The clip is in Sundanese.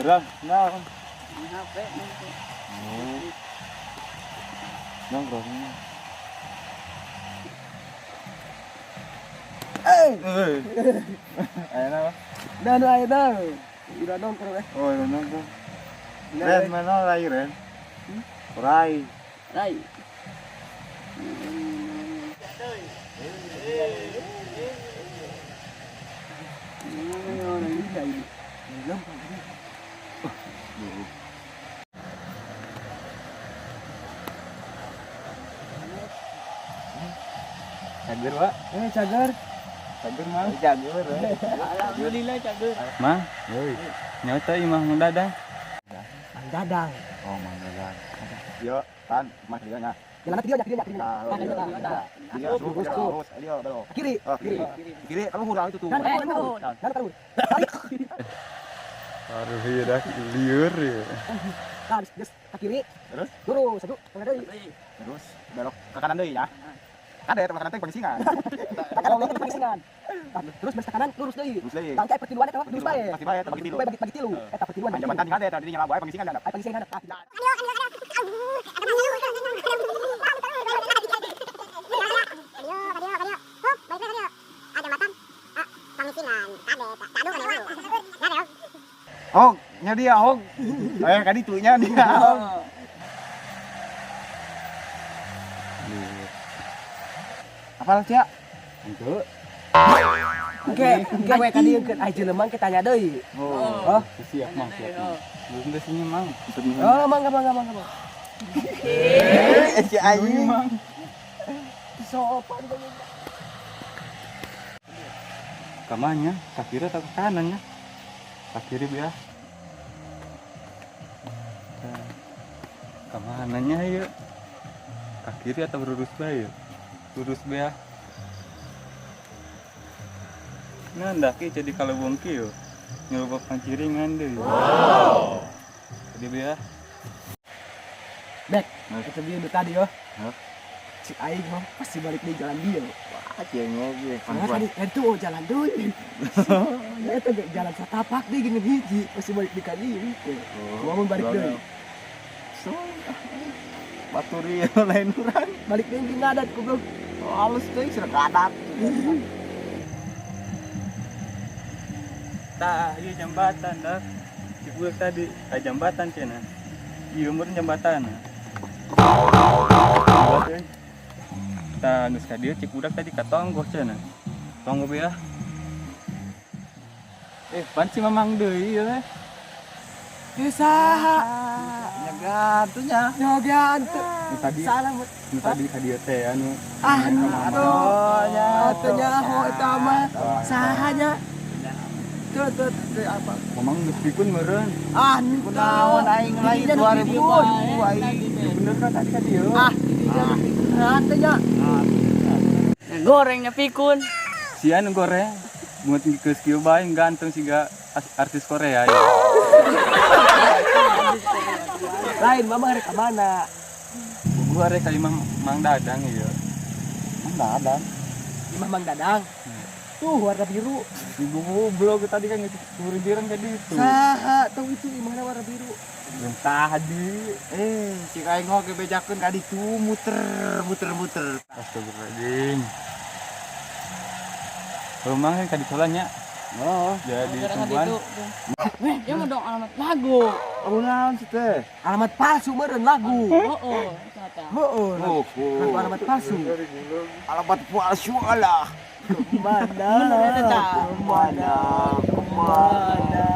Ram, naon? HP nanti. Oh. Nongkrong. Eh, Eh. Aya naon? Dah nu aya dah. Udah nongkrong eh. Oh, aya nongkrong. Nah, Ren, mana rai Ren? Rai. Rai. Cager, Pak. Eh, cager. Cager, Mang. Cager. Alhamdulillah cager. Mang, heuy. Nyawa teh imah Mang Dadang. Mang Dadang. Oh, Mang Dadang. Yo, tan, mas dia nya. Jalan dia, dia, dia. Dia lurus, lurus, dia belok. Kiri. Oh, kiri. Kiri, kamu kurang itu tuh. Dan dan dan terus. Aduh, iya dah liur ya. Nah, terus ke kiri. Terus? Lurus, satu, tengah deui. Terus belok ke kanan deui ya. Ada ya, kanan teh pangisingan. Ke kanan deui pangisingan. Terus beres ke kanan, lurus deui. Lurus deui. Tangkai pertiluan eta lurus bae. Pasti bae, bagi tilu. Bagi bagi tilu. Eta pertiluan. Jambatan ada tadi nyala bae pangisingan ada. Ai pangisingan ada. Hong, nya dia Hong. Eh, kadi tunya dia Hong. Apal cia? Henteu. Oke, oke we kadi keun ai jelema ke tanya deui. Oh, siap Mang, siap Mang. Belum teh sini Mang. Oh, mangga mangga mangga. Mangga. Eh, si aing Mang. Sopan deui. Kamanya, ke kiri atau ke kanan ya? Ke kiri biar. Kamananya ya? Ke kiri atau lurus bae ya? Lurus bae. Nah, ndaki jadi kalau bongki yo. Nyelubuk panciringan deh. Wow. Jadi biar. Bek, itu dia nu tadi yo. Hah? Si aing mah pasti balik di jalan dia. Wah, cengeng ge. Karena tadi itu oh jalan deui. Ya itu jalan satapak deui gini hiji, pasti balik di kali gitu. Gua mun balik deui. So, baturi lain urang. Balik deui di ngadat goblok. Oh, halus teh cenah kadat. Tah, ieu jambatan dah. Dibuat tadi, ah jambatan cenah. Ieu meureun jambatan. Jambatan. Tah, geus ka dieu cik budak tadi ka tonggoh cenah. Tonggoh beah. Eh, pan si Mamang deui ieu teh. Eh saha? Nya gantunya. Nyoga atuh. Nu tadi, Salah. nu tadi ka dieu teh anu. Ah, Mamang. atuh. Atuh nyaho eta mah. Saha nya? Tuh tuh tuh apa? Mamang geus pikun meureun. Ah, Kunaon aing lain 2000 aing. Ya bener kan tadi ka dieu. Ah, atuh nya. Gorengnya pikun. Sia nu goreng. Buat geus kieu bae ganteng siga artis Korea ya. Lain mama rek ka mana? Gua rek ka imah Mang Dadang ieu. Mang Dadang. Imah Mang Dadang. Tuh warna biru. Ibu goblok tadi kan gitu kurintiran ka ditu. Saha tuh itu imahna warna biru. Yang tadi. Eh, si aing oge bejakeun ka ditu muter muter muter. Astagfirullahaladzim. Rumah kan ka ditu nya. Oh, jadi tungguan. Weh, dia mau dong alamat lagu. Oh, naon sih teh? Alamat palsu meureun lagu. Oh, ternyata. Heeh. Lagu alamat palsu. Alamat palsu alah. Kemana? Bener, eta, Ca. Kemana? Kemana?